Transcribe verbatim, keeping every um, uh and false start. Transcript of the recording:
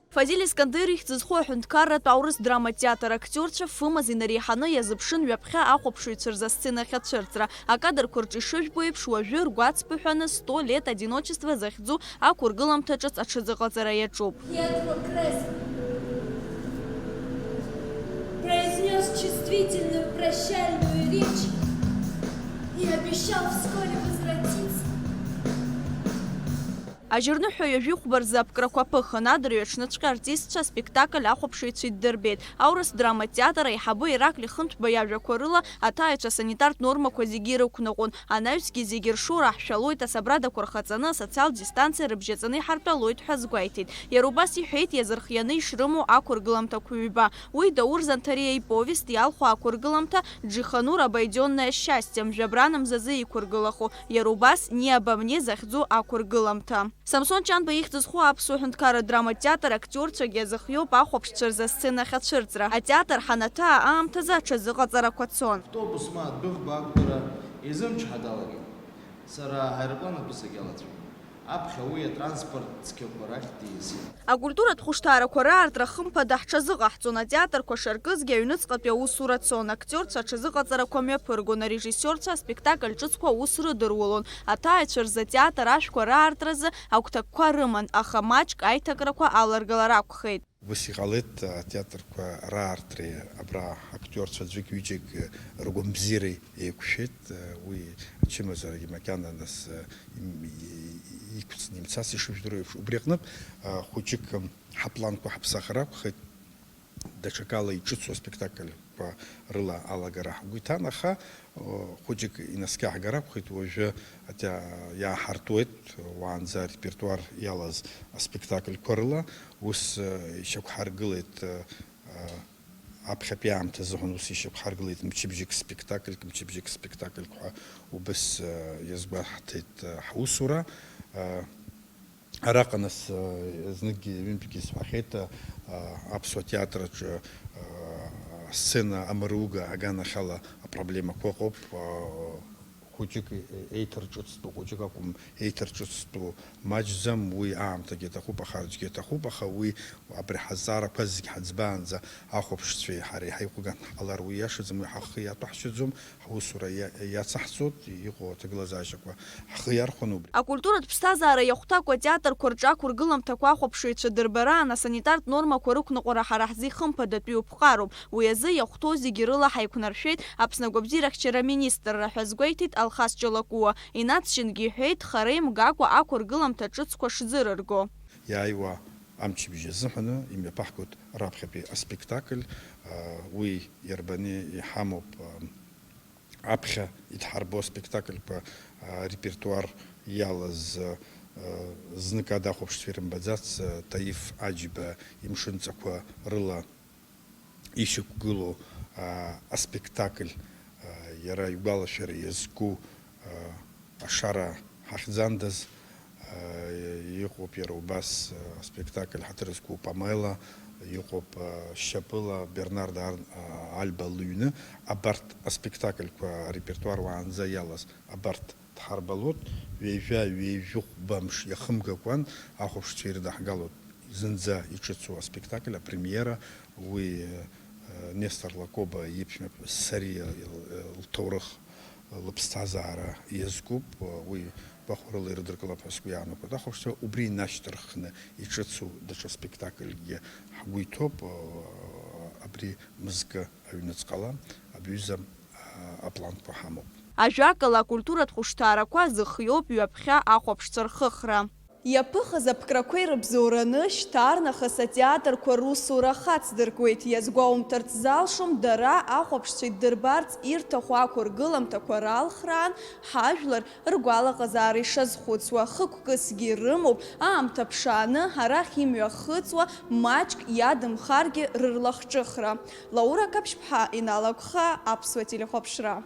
Фазиль Искандер ихьӡ зху аҳәынҭқарратә аурыс драматә театр актиорцәа фымаз инареиҳаны иазыԥшын ҩаԥхьа ахәаԥшыҩцәа рзы асценахь ацәырҵра. Акадрқәа рҿы ишыжәбо еиԥш, уажәы ргәацԥыҳәаны «Сто лет одиночества» захьӡу ақәыргыламҭа ҿыц аҽазыҟаҵара иаҿуп. Пьетро Креза произнёс чувствительную прощальную речь и обещал вскоре возвратиться. Ажьырныҳәа ҩажәихәба рзы аԥкрақәа ԥыхын, адырҩаҽныҵәҟьа артистцәа аспектакль ахәаԥшыҩцәа иддырбеит. Аурыс драматә театр аиҳабы Ираклиа Хынҭәба иажәақәа рыла, аҭааҩцәа асанитартә нормақәа зегьы ирықәныҟәон, анаҩсгьы зегьы ршоура ҳшәалоит, асабрадақәа рхаҵаны, асоциалтә дистанциа рыбжьаҵаны иҳартәалоит ҳәа азгәеиҭеит. Иара убас иҳәеит иазырхианы ишрымоу ақәыргыламҭақәа ҩба. Уи Даур Занҭариа иповест иалху ақәыргыламҭа «Джиханур, обойдённая счастьем», Жәабран мзазы иқәыргылахо, иара убас «Не обо мне» захьӡу ақәыргыламҭа. Самсон Ҷанба ихьӡ зху аԥсуа ҳәынҭқарра драматә театр актиорцәагьы иазыхиоуп ахәаԥшцәа рзы асценахь ацәырҵра. Атеатр ҳанаҭаа аамҭазы аҽазыҟаҵарақәа цон. Автобус ма адәыӷба ақәтәара изымчҳа далагеит. Сара аҳаирплан атәы сагьалацәажәом. Аԥхьа уи атранспорт цқьақәа рахь диасит. Акультуратә хәышҭаарақәа раартра хымԥада ҳҽазыҟаҳҵон, атеатрқәа шаркызгьы аҩныҵҟатәи аусура цон, актиорцәа аҽазыҟаҵарақәа мҩаԥыргон, арежиссиорцәа аспектакль ҿыцқәа аус рыдыруалон, аҭааҩцәа рзы атеатр ашәқәа раартразы агәҭакқәа рыман, аха маҷк аиҭакрақәа аларгалар акәхеит. Ус иҟалеит, атеатрқәа раартреи абра актиорцәа аӡәык-ҩыџьак ргәамбзиареи еиқәшәеит, уи ачымазарагьы макьана нас им-, и-, иқәҵны имцас ишыжәдыруа еиԥш. Убри аҟнытә, хәыҷык ҳапланқәа ҳаԥсахыр акәхеит, даҽакала иҿыцу аспектакльқәа рыла алагара ҳгәы иҭан, аха, хәыҷык инаскьаҳгар акәхеит, уажәы атеа-, иааҳартуеит уаанӡа арепертуар иалаз аспектакльқәа рыла, ус, ишьақәҳаргылеит, аԥхьатәи аамҭа азыҳәан ус ишьақәҳаргылеит мчыбжьык спектакльк, мчыбжьык спектакльк ҳәа убыс, иазгәаҳҭеит, ҳусура. Араҟа нас, зныкгьы, ҩынтәгьы сҳәахьеит, аԥсуа театр аҿы, асцена амаруга аганахьала апроблемақәа ыҟоуп. Хәыҷык еиҭарҿыцтәу, хәыҷык акәым, еиҭарҿыцтәу маҷӡам, уи аамҭагьы аҭахуп, ахарџьгьы аҭахуп, аха уи абри ҳазҵаарақәа зегь ҳаӡбаанӡа ахәаԥшцәеи ҳареи ҳаиқәган ҳҟалар уи иашаӡам, уи ҳахы иатәаҳшьаӡом, ҳусура иа-, иацаҳҵоит, иҟоу аҭагылазаашьақәа ҳхы иархәон убри. Акультуратә ԥсҭазаара иахәҭакуа атеатрқәа рҿы ақәыргыламҭақәа ахәаԥшыҩцәа дырбараан асанитартә нормақәа рықәныҟәара ҳара ҳзы ихымԥадатәиуп, ԥҟароуп. Уи азы иахәҭоу зегьы рыла ҳаиқәнаршәеит Аԥсны агәабзиарахьчара аминистрра ҳәа азгәеиҭеит Алхас Ҷалакәуа. Инаҵшьынгьы иҳәеит хара имгакәа ақәыргыламҭа ҿыцқәа шӡырырго. Иааиуа амчыбжь азыҳәаны имҩаԥаҳгоит раԥхьатәи аспектакль, уи иарбаны иҳамоуп, аԥхьа идҳарбо аспектакльқәа, арепертуар иалаз, знык ада ахәаԥшцәа ирымбаӡац, Таиф Аџьба имшынҵақәа рыла ишьақәгылоу, аа, аспектакль, аа, иара игәалашәара иазку, аа, Ашара ҳахьӡандаз, аа, иҟоуп иара убас, аа, аспектакль ҳаҭыр зқәу Памела, иҟоуп, аа, Шьапыла, Бернард Ар-, аа, Альба лыҩны, абарҭ аспектакльқәа арепертуар уаанӡа иалаз, абарҭ дҳарбалоит, ҩажәа, ҩажәихәба мш иахымгакәан ахәаԥшцәа ирыдаҳгалоит зынӡа иҿыцу аспектакль апремиера, уи, э, Нестор Лакоба иԥшәмаԥҳәыс Сариа ил-, э, лҭоурых, э, лыԥсҭазаара иазкуп, э, уи гәахәарыла ирыдыркылап ҳәа сгәы иаанагоит ахәаԥшцәа, убри инашьҭарххны иҿыцу даҽа спектакльгьы ҳгәы иҭоуп, э, абри мызкы аҩныҵҟала абҩыза апланқәа ҳамоуп. Ажәакала, акультуратә хәышҭаарақәа зыхиоуп ҩаԥхьа ахәаԥшцәа рхыхра. Иаԥыхыз аԥкрақәа ирыбзоураны, шьҭарнахыс атеатрқәа русура хацдыркуеит. Иазгәоумҭарц залшом, дара ахәаԥшцәа иддырбарц ирҭаху ақәыргыламҭақәа ралхраан, ҳажәлар ргәалаҟазаара ишазхәыцуа, хықәкысгьы ирымоуп, аамҭа ԥшааны арахь имҩахыҵуа, маҷк иадымхаргьы рырлахҿыхра. Лаура Қаԥшьԥҳа, Инал Агәхаа, Аԥсуа телехәаԥшра.